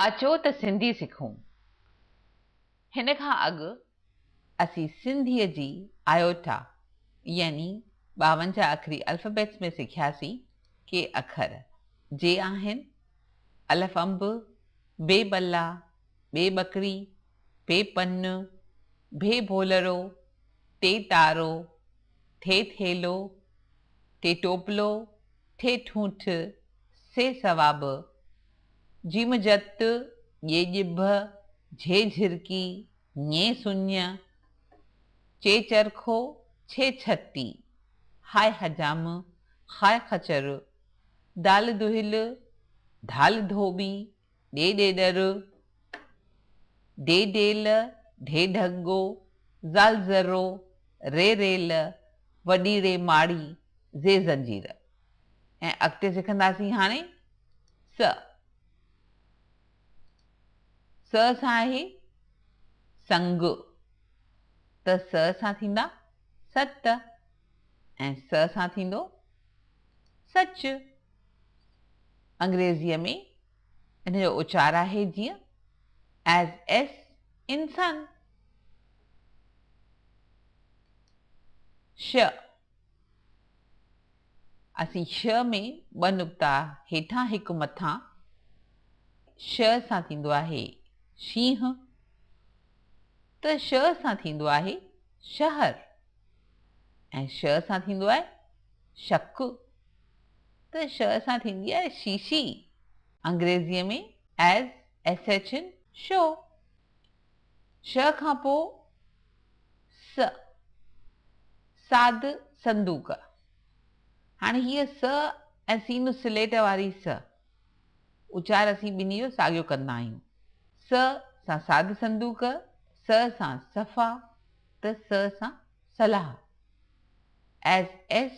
اچو ته سنڌي سکون. هن کان اڳ اسين سنڌيء جي آئيوٽا يعني 52 اکري الفابيٽس ۾ سکياسين ڪي اکر، جي آهن، الف انب، بي ٻلا، ٻي ٻڪري، پي پن، ڀي ڀولرو، ٽي تارو، ٿي ٿيلهو، ٽي ٽوپلو، ٺي ٺونٺ، سي ثواب، جيم جت، ڄي ڄڀ، جھي جھرڪي، ڃي سڃ، چي چرخو، ڇي ڇتي، هاء حجام، خاء خچر، دال دهل، ڌال ڌوٻي، ڏي ڏيڏر، ڊي ڊيل، ڍي ڍڳو، زال ذرو، ري ريل، وڏي ري ماڙي، زي زنجير. ۽ اڳتي سکنداسين هاڻي س. س سان آهي سنگ ته س سان ٿيندا ست ۽ س سان ٿيندو سچ. انگريزيء ۾ ان جو اچار آهي جيئن As S انسان. ش. اسين ش ۾ ٻه نقطا هيٺان هڪ مٿان، ش سان ٿيندو آهي شينهن ته ش سان ٿيندو آهي شهر ۽ ش سان ٿيندو آهي شڪ ته ش سان ٿيندي آهي شيشي انگريزيء ۾ As SH in show. ش کان پوء س، ساد صندوق. هاڻي هيء س ۽ سين سليٽ واري س، اچار اسين ٻنهي جو ساڳيو ڪندا آهيون. س سان ساد صندوق، س سان صفا ته س سان صلاح. As S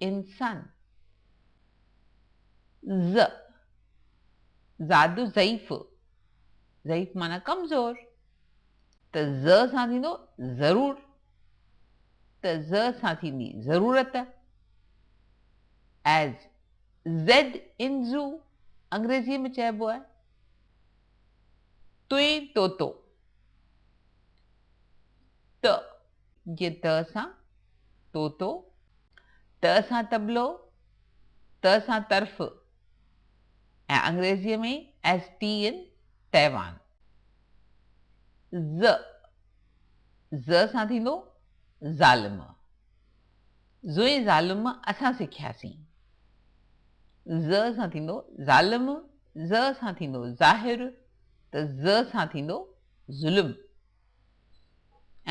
in sun. ز، زاد ضعيف، ضعيف معنيٰ ڪمزور. ته ز سان ٿيندو ضرور، ته ز سان ٿيندي ضرورت. As Z in Zoo انگريزيء ۾ چئبو آهي. تون طوطو. ت جيئن ت سان طوطو، ت سان طبلو، ت سان طرف ۽ انگريزيء ۾ As T in Taiwan. ز، ز سان ٿيندو ظالم. زوئي ظالم اسان سکياسين. ز سان ٿيندو ظالم، ز سان ٿيندو ظاهر ته ز سان ٿيندو ظلم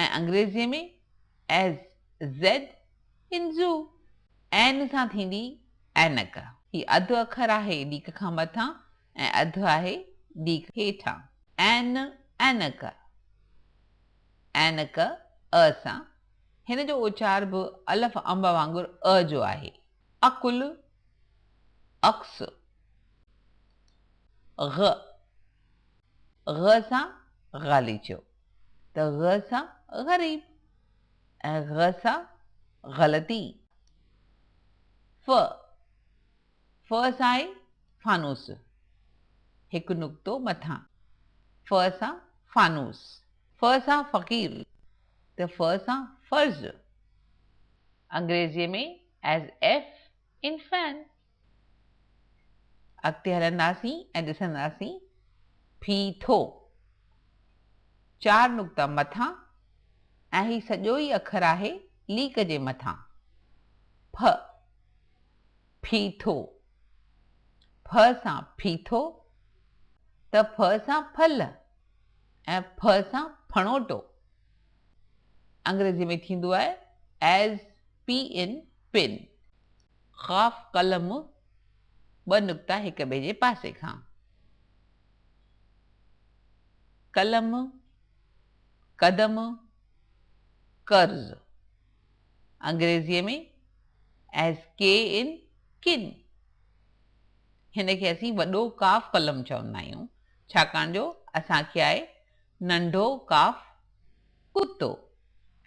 ۽ انگريزيء ۾ As Z in Zoo. عين سان ٿيندي عينڪ. هي اڌ اکر آهي ليڪ کان مٿان ۽ اڌ آهي ليڪ هيٺان. عين عينڪ، عينڪ ا سان، هن جو اچار به الف انب وانگر ا جو آهي. عقل، عڪس. غ، غ سان غاليچو ته غ سان غريب ۽ غ سان غلطي. ف، ف سان آهي فانوس، هڪ نقطو مٿان، ف سان فانوس، ف سان فقير ته ف سان فرض، انگريزيء ۾ As F in Fan. اڳتي هلنداسين ۽ ڏسنداسين ڦي ٿو، چار نقطا مٿان ۽ هي سڄو ئي اکر آهي ليڪ جي مٿان، ڦ. ڦيٿو، ڦ سان ڦيٿو ته ڦ سان ڦل ۽ ڦ سان ڦڻوٽو. انگريزي ۾ ٿيندو آهي As P in Pin. قاف قلم ٻه نقطا هڪ ٻئي جي پاسي کان. قلم، قدم، قرض. انگريزيء ۾ As K in Kin. هن کي اسين وڏو قاف قلم چوندا آهيون، ڇاڪاڻ جو اسان کي آهي ننڍو قاف ڪتو.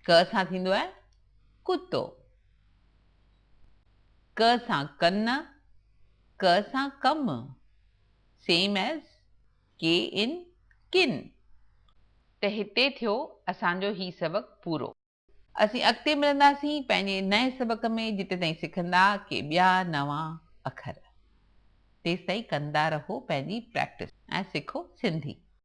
ڪ سان ٿيندو آهي ڪتو. ڪ سان ڪن، ڪ سان ڪم. Same as ڪي ان ڪن. ته هتي ٿيو اسان جو هي سبق پورو. اسين اڳتي ملنداسين پنهنجي نئين سبق ۾ جتي تائين سکندا ڪي ٻيا نوان اکر. تيستائين ڪندا رهو پنهنجي پريڪٽس ۽ سکو سنڌي.